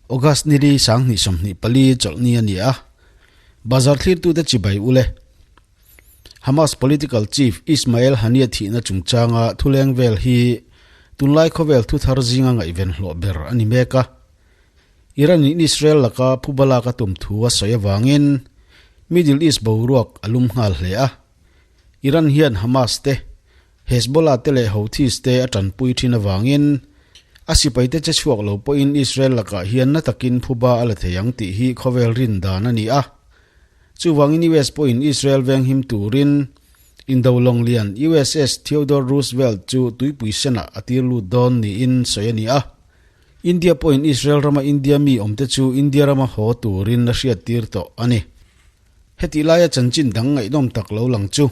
August nili 2024 chawlhni a ni a, bazar thlirtute chibai ule. Hamas political chief Ismail Haniyeh thihna chungchanga thuleng vel hi tunlai khawvel thuthar zinga ngaihven hlawh ber a ni mek a. Iran in Israel laka phuba lak a tum thu a sawi avangin Middle East boruak a lum nghal hle a. Iran hian Hamas te, Hezbollah te leh Houthis te a tanpui thin avangin a sipaite che chhuak lo pawhin Israel lakah hian na takin phuba a la thei ang tih hi khawvel rin dan a ni a. Chuvangin US pawhin Israel venghim turin indo lawng lian USS Theodore Roosevelt chu tuipui senah a tir lut dawn niin sawi a ni a. India pawhin Israel rama India mi awmte chu India rama haw turin a hriattir tawh a ni. Hetih laia chanchin dang ngaihnawm tak lo lang chu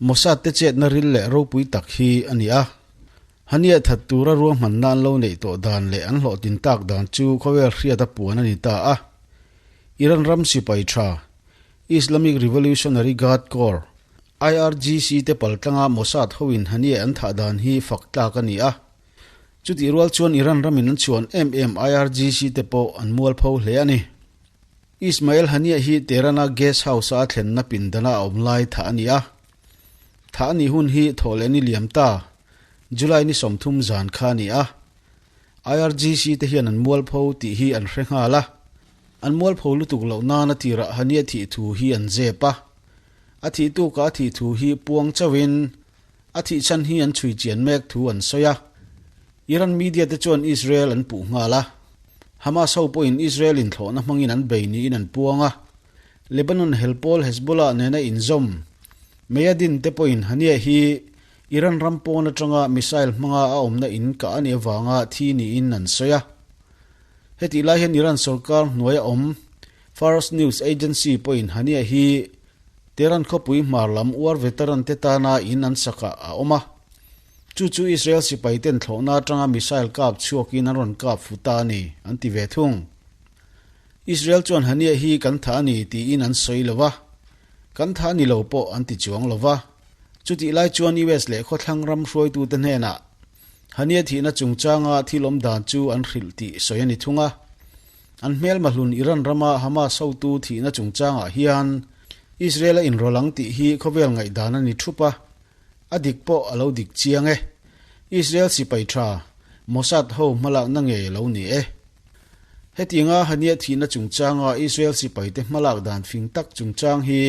Mossad te chetna ril leh ropui tak hi a ni a. Haniah that tura ruahmanna an lo neih tawh dan leh an hlawhtlin tak dan chu khawvel hriata puan a ni ta a. Iran ram sipai tha, Islamic Revolutionary Guard Corps, IRGC, te paltlanga Mossad hoin Haniah an thah dan hi fak tlak a ni a. Chutih rual chuan Iran ramin an chhuan em em IRGC te pawh an mualpho hle a ni. Ismail Haniyeh hi Tehran-a guest house-a a thlenna pindana a awm lai thah a ni a. Thah a nih hun hi thawhlehni liam ta, July ni 30 zan kha a ni a. IRGC te hian an mualpho tih hi an hre nghal a. An mualpho lutuk loh nan a tirah Haniyeh thih thu hi an zep a. A thih tukah a thih thu hi puang chauhin A thih chhan hi an chhui chian mek thu an sawi a. Iran media te chuan Israel an puh nghal a. Hamas ho pawhin Israel inthlawhna hmangin an bei niin an puang a. Lebanon helpawl Hezbollah nena inzawm Meyadin te pawhin Haniyeh hi Iran ram pawn atanga missile hmanga a awmna in kah a nih avanga thi niin an sawi a. Hetih lai hian Iran sorkar hnuaia awm Fars News Agency pawhin Haniyeh hi Tehran khawpui hmar lam uar veteran te tana in an sakah a awm a. Chu chu Israel sipai ten thlawhna atanga missile kap chhuakin an rawn kap fu ta a ni, an ti ve thung. Israel chuan Haniyeh hi kan tha a ni tiin an sawi lo va, kan tha a ni lo pawh an ti chuang lo va. Chutih lai chuan US leh khawthlang ram hruaitute hnenah Haniyeh thihna chungchanga thil awm dan chu an hrilh tih sawi a ni thung a. An hmelma hlun Iran rama Hamas hotu thihna chungchangah hian Israel a inrawlh ang tih hi khawvel ngaihdan a ni thup a, a dik pawh a lo dik chiang e. Israel sipai tha, Mossad ho hmalakna ngei a lo ni e. Hetianga Haniyeh thihna chungchanga Israel sipaite hmalak dan fing tak chungchang hi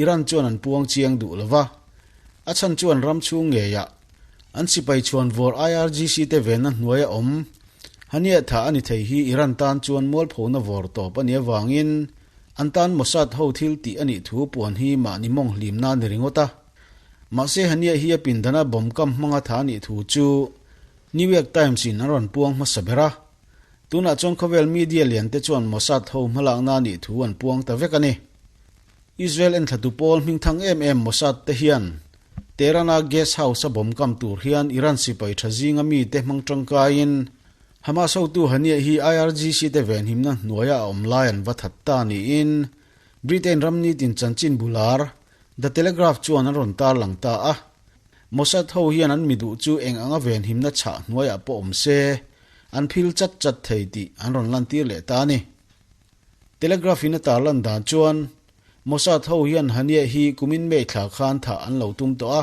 Iran chuan an puang chiang duh lo va, a chhan chuan ram chhung ngeiah An sipai chhuan vawr IRGC te venna hnuaia awm Haniyeh tha a ni thei hi Iran tan chuan mualphona vawr tawp a nih avangin an tan Mossad ho thil tih a nih thu puan hi mahni mawng hlimna a ni ringawt a. Mahse Haniyeh hi a pindana bomb kam hmanga tha a nih thu chu New York Times in an rawn puang hmasa ber a. Tunah chuan khawvel media lian te chuan Mossad ho hmalakna a nih thu an puang ta vek a ni. Israel enthlatu pawl hmingthang em em Mossad te hian Tehran-a guest house-a bomb kam tur hian Iran sipai tha zinga mite hmang tangkaiin Hamas hotu Haniyeh hi IRGC te venhimna hnuaia a awm lai an va that ta niin Britain ram nitin chanchin bular The Telegraph chuan an rawn tarlang ta a. Mossad ho hian an mi duh chu eng anga venhimna chhah hnuaiah pawh awm se an phil chat chat thei tih an rawn lantir leh ta a ni. Telegraph-in a tarlan dan chuan Mossad ho hian Haniyeh hi kumin May thla khan thah an lo tum tawh a.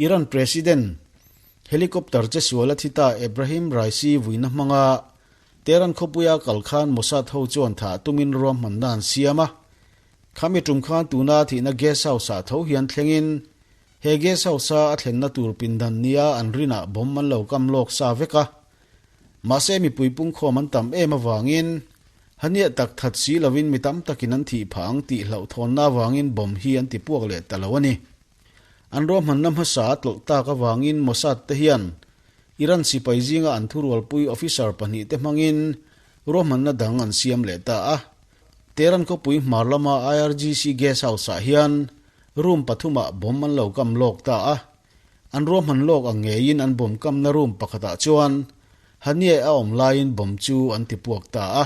Iran President, helicopter che sual a thi ta Ebrahim Raisi vuina hmanga Tehran khawpuia kal khan Mossad ho chuan thah tumin ruahmanna an siam a. Khami tum khan tuna thihna guest house-ah tho hian thlengin he guest house-a a thlenna tur pindan nia an rinah bomb an lo kam lawk sa vek a. Mahse mipui pungkhawm an tam em avangin Haniah tak that si lovin mi tam takin an thih phah ang tih hlauhthawnna avangin bomb hi an ti puak leh ta lo a ni. An ruahmanna hmasa a tlawlh tak avangin Mossad te hian Iran sipai zinga an thurualpui officer pahnihte hmangin ruahmanna dang an siam leh ta a. Tehran khawpui hmar lama IRGC guest house-ah hian room pathumah bomb an lo kam lawk ta a. An ruahman lawk ang ngeiin an bomb kamna room pakhatah chuan Hanieh a awm laiin bomb chu an ti puak ta a,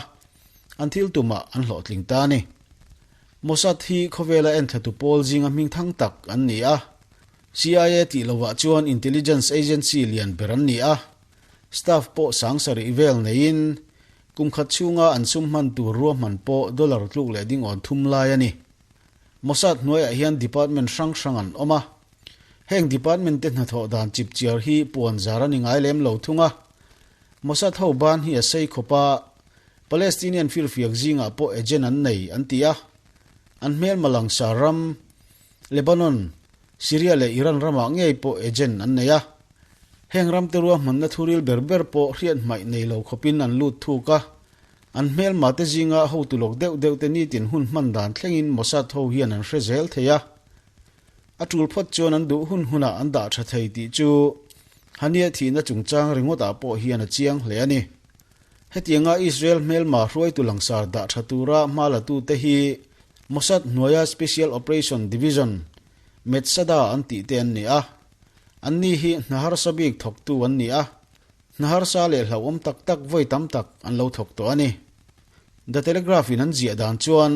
an thil tumah an hlawhtling ta a ni. Mossad hi khawvela enthlatu pawl zinga hmingthang tak an ni a, CIA tih lovah chuan intelligence agency lian ber an ni a, staff pawh sang sarih vel neiin. Kum khat chhunga an sum hman tur ruahman pawh dollar tluk leh ding awn thum lai a ni. Mossad hnuaiah hian department hrang hrang an awm a. Heng department te hnathawh dan chip chiar hi puan zar a ni ngai lem lo thung a. Mossad ho ban hi a sei khawp a, Palestinian firfiak zingah pawh agent an nei an ti a. An hmelma langsar ram, Lebanon, Syria leh Iran ramah ngei pawh agent an nei a. Heng ramte ruahmanna thuril ber ber pawh hriat hmaih nei lo khawpin an lut thuk a. An hmelma te zinga hotu lawk deuh deuh te nitin hun hman dan thlengin Mossad ho hian an hre zel thei a. A tul phawt chuan an duh hun hunah an dah tha thei tih chu Haniyeh thihna chungchang ringawtah pawh hian a chiang hle a ni. Hetianga Israel hmelma hruaitu langsar dah tha tura hma latute hi Mossad hnuaia Special Operation Division, Metsada an tih te an ni a. Anni hi hna harsa bik thawktu an ni a, hna harsa leh hlauhawm tak tak vawi tam tak an lo thawk tawh a ni. The Telegraph in an ziah dan chuan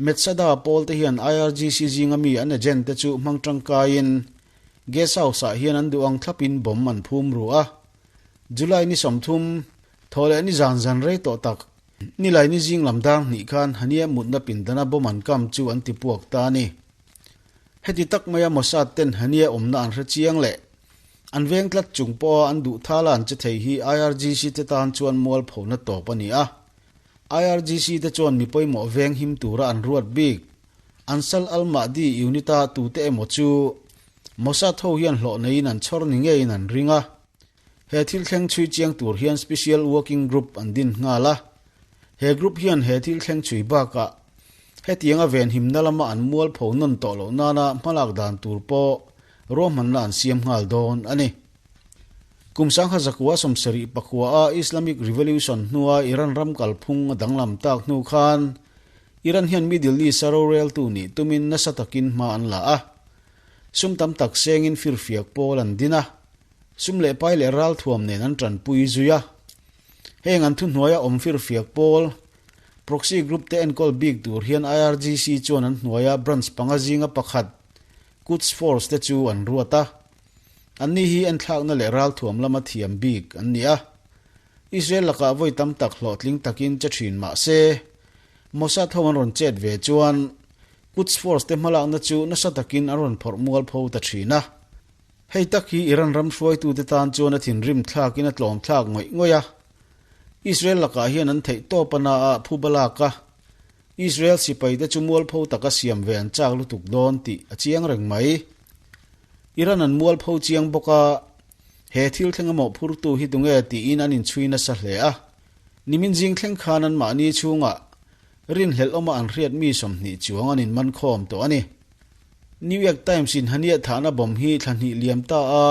Metsada pawl te hian IRGC zinga mi an agent te chu hmang tangkaiin Guest House ah hian an duh ang thlapin bomb an phum ru a. July ni 30, thaw leh ni zan zan rei tawh tak, nilai ni zing lam dar hnih khan Hania mutna pindana bomb an kam chu an ti puak ta a ni. Heti tak maia Mossad ten Hania awmna an hre chiang leh an veng tlat chung pawha an duh thala an che thei hi IRGC te tan chuan mualphona tawp a ni a. IRGC te chuan mi pawimawh veng him tura an ruat bik Ansar al-Mahdi unit-a tute emaw chu Mossad ho hian hlawh neiin an chhawr ni ngeiin an ring a. He thil thleng chhui chiang tur hian Special Working Group an din nghal a. He group hian he thil thleng chhui bakah hetianga venhimna lama an mualpho nawn tawh loh nana hmalak dan tur pawh ruahmanna an siam nghal dawn a ni. Kum sangha zakua 70 pakua a Islamic Revolution hnua Iran ram kalphung a danglam tak hnu khan Iran hian Middle East a roreltu nih tumin nasa takin hma an la a. Sum tam tak sengin firfiak pawl an din a, sum leh pai leh ralthuam nen an tanpui zui a. Heng an thuhnuaia awm firfiak pawl, proxy group te enkawl bik tur hian IRGC chuan an hnuaia branch panga zinga pakhat, Quds Force te chu an ruat a. Anni hi enthlakna leh ralthuam lama thiam bik an ni a. Israel lakah vawi tam tak hlawhtling takin che thin mah se, Mossad ho an rawn chet ve chuan Quds Force te hmalakna chu nasa takin an rawn phawrh mual pho ta thin a. Hei tak hi Iran ram hruaitute tan chuan a thinrim thlakin a tlawm thlak ngawih ngawih a. Israel lakah hian an theih tawp a na a phu balak a. Israel sipaite chu mualpho taka siam ve an chak lutuk dawn tih a chiang reng mai. Iran an mualpho chiang bawk a, he thil thleng a mawhphurtu hi tunge tiin an inchhui nasa hle a. Nimin zing thleng khan anmahni chhungah rinhlelh awma an hriat mi 20 chuang an inman khawm tawh a ni. New York Times in Haniyeh thahna bomb hi thla hnih liam ta a,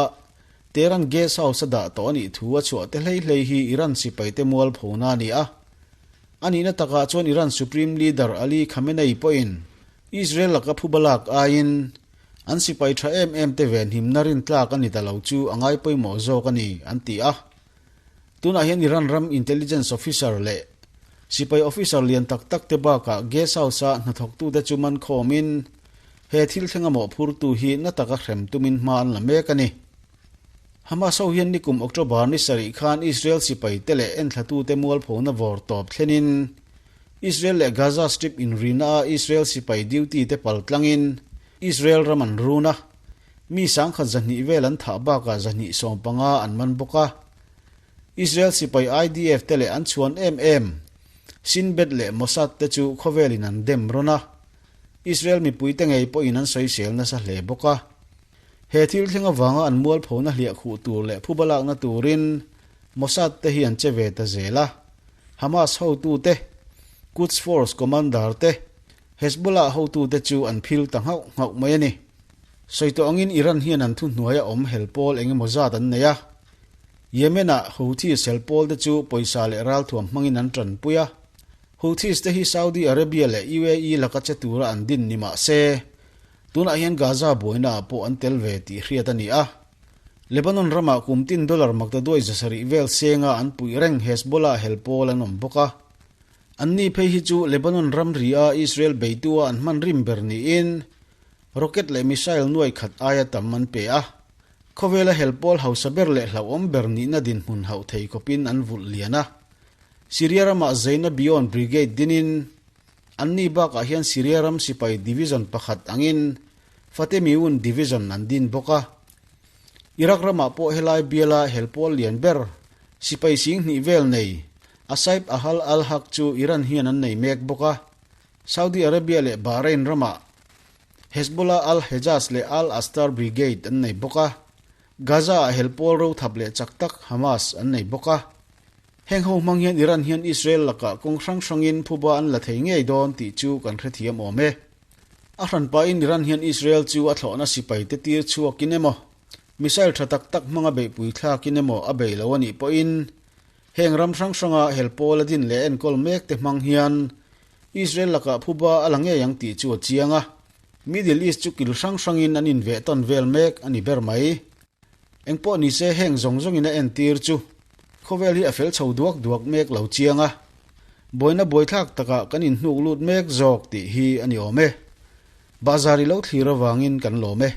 Tehran Guest House a dah tawh a nih thu a chhuah te hlei hlei hi Iran sipaite mualphona a ni a. A nihna takah chuan Iran Supreme Leader Ali Khamenei pawhin Israel laka phuba lak aiin an sipai tha em em te venhimna rintlak a ni ta lo chu a ngai pawimawh zawk a ni, an ti a. Tunah hian Iran ram intelligence officer leh sipai officer lian tak tak te bakah guest house-a hnathawktute chu man khawmin he thil thlenga mawhphurtu hi na taka hrem tumin hma an la mek a ni. Hamas ho hian nikum October ni sarih khan Israel sipai te leh enthlatute mualphona vawr tawp thlenin Israel leh Gaza Strip inrina a Israel sipai duty te pal tlangin Israel ram an run a. Mi sangkhat 200 vel an thah bakah 215 an man bawk a. Israel sipai IDF te leh an chhuan em em Shin Bet leh Mossad te chu khawvelin an dem rawn a. Israel mipuite ngei pawhin an sawisel nasa hle bawk a. He thil thleng avanga an mualphona hliah khuh tur leh phuba lakna turin Mossad te hi an che ve ta zel a. Hamas hotute, Quds Force commander te, Hezbollah hotute chu an phil ta nghauh nghauh mai a ni. Sawi tawh angin Iran hian an thuhnuaia awm hel pawl eng emaw zat an nei a. Yemen-ah Houthis hel pawl te chu pawisa leh ralthuam hmangin an tanpui a. Houthis te hi Saudi Arabia leh UAE laka che tura an din ni mah se, tunah hian Gaza buainaah pawh an tel ve tih hriat a ni a. Lebanon ramah kum tin dollar maktaduai 700 vel senga an puih reng Hezbollah hel pawl an awm bawk a. Anni phei hi chu Lebanon ramri a Israel beitua an hman rim ber niin rocket leh missile nuai khat aia tam an pe a. Khawvela hel pawl hausa ber leh hlauhawm ber nihna dinhmun hauh thei khawpin an vulh lian a. Syria ramah Zainabion Brigade dinin anni bakah hian Syria ram sipai division pakhat angin Fatemiyoun Division an din bawk a. Iraq ramah pawh helai biala helpawl lian ber sipai sing hnih vel nei Asaib Ahal al-Haq chu Iran hian an nei mek bawk a. Saudi Arabia leh Bahrain ramah Hezbollah al-Hejaz leh al-Astar Brigade an nei bawk a. Gaza-ah helpawl rothap leh chak tak Hamas an nei bawk a. Heng ho hmang hian Iran hian Israel lakah kawng hrang hrangin phuba an la thei ngei dawn tih chu kan hrethiam awm e. A hranpahin Iran hian Israel chu a thlawhna sipai te tir chhuakin emaw, missile tha tak tak hmanga beihpui thlakin emaw a bei lo a nih pawhin heng ram hrang hranga helpawl a din leh enkawl mek te hmang hian Israel lakah phuba a la ngei ang tih chu a chiang a. Middle East chu kil hrang hrangin an inveh tawn vel mek a ni ber mai. Engpawh nise heng zawng zawngin a entir chu khawvel hi a fel chho duak duak mek lo chiang a, buaina buaithlak takah kan inhnuk lut mek zawk tih hi a ni awm e. Bahzar i lo thlir avangin kan lawm e.